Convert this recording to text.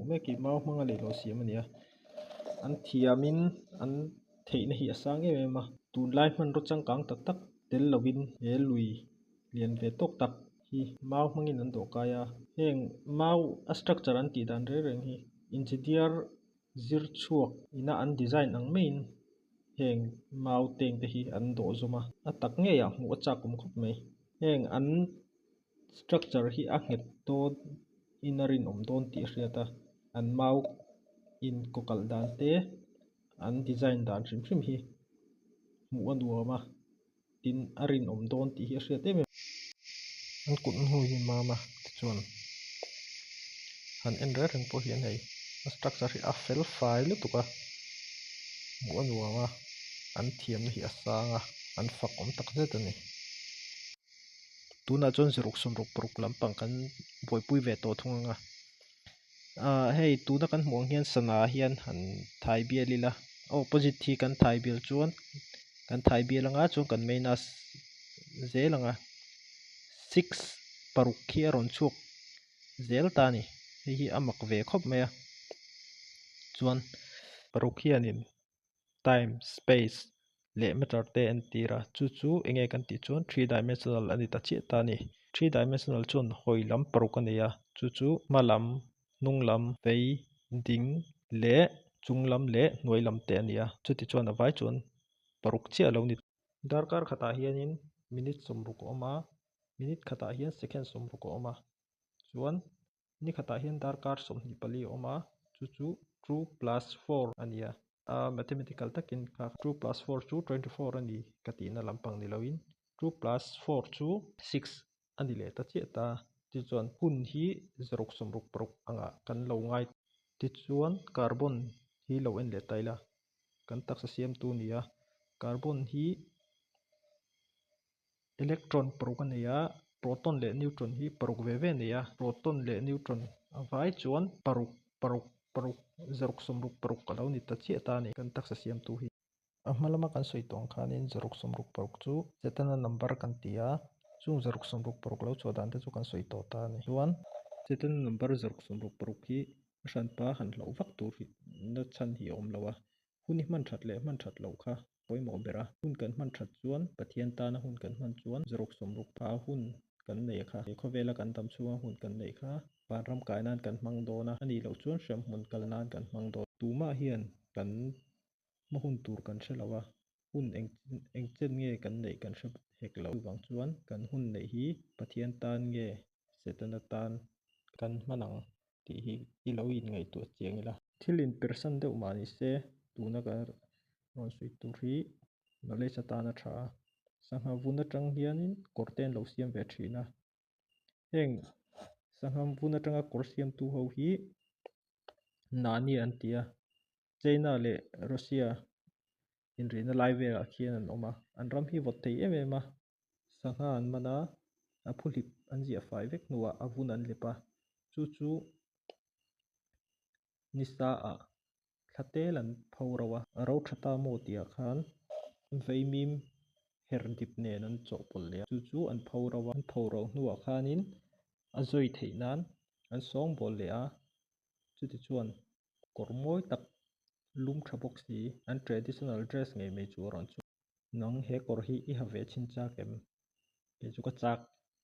mek hi mau hmanga leihlawn siam a ni a an thiamin an theihna hi a sang em em a tunlai hmanraw changkang tak tak tel lovin he lui lian ve tawk tak hi mau hmangin an dawh kai a heng mau a structure an tih dan reng reng hi engineer zir chhuak ina an design ang maiin heng mau teng te hi an dawh zawm a a tak ngeiah hmuh a chak awm khawp mai heng an structure hi a nghet dawn in a rinawm dawn tih a hriat a an mau in kaw kalh dan te an design dan hrim hrim hi hmuh a nuam a tin a rinawm dawn tih hi a hriat em em. An kut hnu hi mam a tichuan han en reng reng pawh hian hei a structure hi a fel fai lutuk a hmuh a nuam a an thiamna hi a sang a an fak awm tak zet a ni. Tunah chuan ziruk sawmruk paruk lampang kan buaipui ve tawh thung ang a ah hei tuna kan hmuh ang hian sana hian han thai bial ila a opposite hi kan thai bial chuan kan thai bial anga chuan kan minus zel ang a six paruk hi a rawn chhuak zel ta a ni hei hi a mak ve khawp mai a chuan paruk hianin time space leh matter te a entir a chu chu enge kan tih chuan three dimensional a ni ta chiah ta a ni three dimensional chuan hawi lam paruk a nei a chu chu hma lam hnung lam vei ding leh chung lam leh hnuai lam te a ni a chuti chuan a vai chuan paruk chiah a lo ni. Darkar khatah hianin minute sawmruk a awm a minute khatah hian second sawmruk a awm a chuan ni khatah hian darkar 24 a awm a chu chu two plus four a ni a a mathematical takin kha two plus four chu 24 a ni ka tihna lampang ni loin two plus four chu six a ni leh ta chiah ta tichuan hun hi zaruk sawmruk paruk angah kan lo ngai tichuan carbon hi lo en leh ta ila kan taksa siamtu a ni a carbon hi electron paruk a nei a proton leh neutron hi paruk ve ve a nei a proton leh neutron a vai chuan paruk paruk paruk zaruk sawmruk paruk a lo ni ta chiah ta a ni kan taksa siamtu hi. A hma lama kan sawi tawh ang khanin zaruk sawmruk paruk chu Setana number kan ti a chung zaruk sawmruk paruk lo chhuah dan te chu kan sawi tawh ta a ni chuan Setana number zaruk sawmruk paruk hi a hranpa han hlauh vak tur hi na chhan hi a awm lo a hun i hman that leh hman that loh kha pawimawh ber a hun kan hman that chuan Pathian tana hun kan hman chuan zaruk sawmruk pha hun kan neih kha he khawvela kan dam chhunga hun kan neih kha vanram kai nan kan hmang dawn a a nih loh chuan hremhmun kal nan kan hmang dawn. Tumah hian kan hma hun tur kan hre lo a hun eng eng chen nge kan neih kan hre hek lo chuvang chuan kan hun neih hi Pathian tan nge Setana tan kan hman ang tih hi i lo inngaihtuah chiang ila. Thil inpersan deuh mah ni se tuna ka rawn sawi tur hi knowledge atana tha a, sangha vun atang hianin kawr te an lo siam ve thin a, heng sangha vun atanga kawr siamtu ho hi nani an ti a. China leh Russia inrihna lai velah khian an awm a an ram hi vawt thei em em a sangha an man a a phuhlip an ziah fai vek hnuah a vun an lep a chu chu nisa ah thla tel an pho ro a a ro tha ta maw tih ah khan vaimim her dip nen an chawhpawlh leh a chu chu an pho ro a an pho ro hnuah khanin a zawi theih nan an sawngbawl leh a chutichuan. Kawr mawi tak lum tha bawk si an traditional dress ngei mai chu a rawn chhuak. Nang he kawr hi i ha ve chhin chak em? Kei chu ka chak.